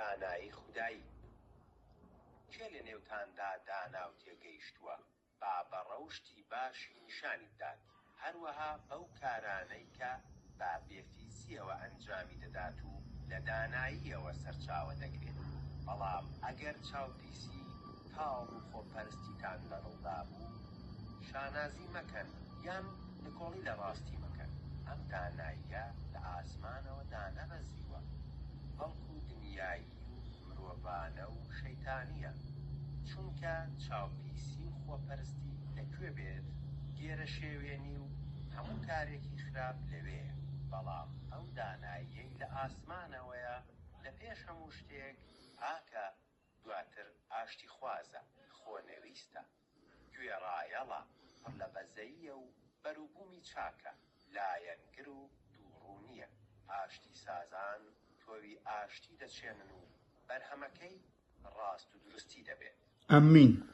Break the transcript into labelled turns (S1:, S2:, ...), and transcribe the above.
S1: دانایی خودایی. کێ لە نێوتاندا دانا و تێگەیشتووە؟ با بە ڕەوشتی باشی نیشانی بدات، هەروەها بەو کارانەی کە بە بێفیزییەوە ئەنجامی دەدات و لە داناییەوە سەرچاوە دەگرێت. بەڵام ئەگەر چاوپیسی تاڵ و خۆپەرستیتان لە دڵدا بوو، شانازی مەکەن یان نکۆڵی لە ڕاستی مەکەن. ئەم داناییە لە ئاسمانەوە دانەبەزیوە، بەڵکو دنیایی و مرۆڤانە و شەیتانییە. چونکە چاوپیسی و خۆپەرستی لە کوێ بێت، گێرەشێوێنی و هەموو کارێکی خراپ لەوێیە. بەڵام ئەو داناییەی لە ئاسمانەوەیە لە پێش هەموو شتێک پاکە، دواتر ئاشتیخوازە، خۆنەویستە، گوێڕایەڵە، پڕ لە بەزەییە و بەروبوومی چاکە، لایەنگر و دووڕوو نییە. ئاشتیسازان تۆوی ئاشتی دەچێنن و بەرهەمەکەی ڕاست و دروستی دەبێت.
S2: ئامین.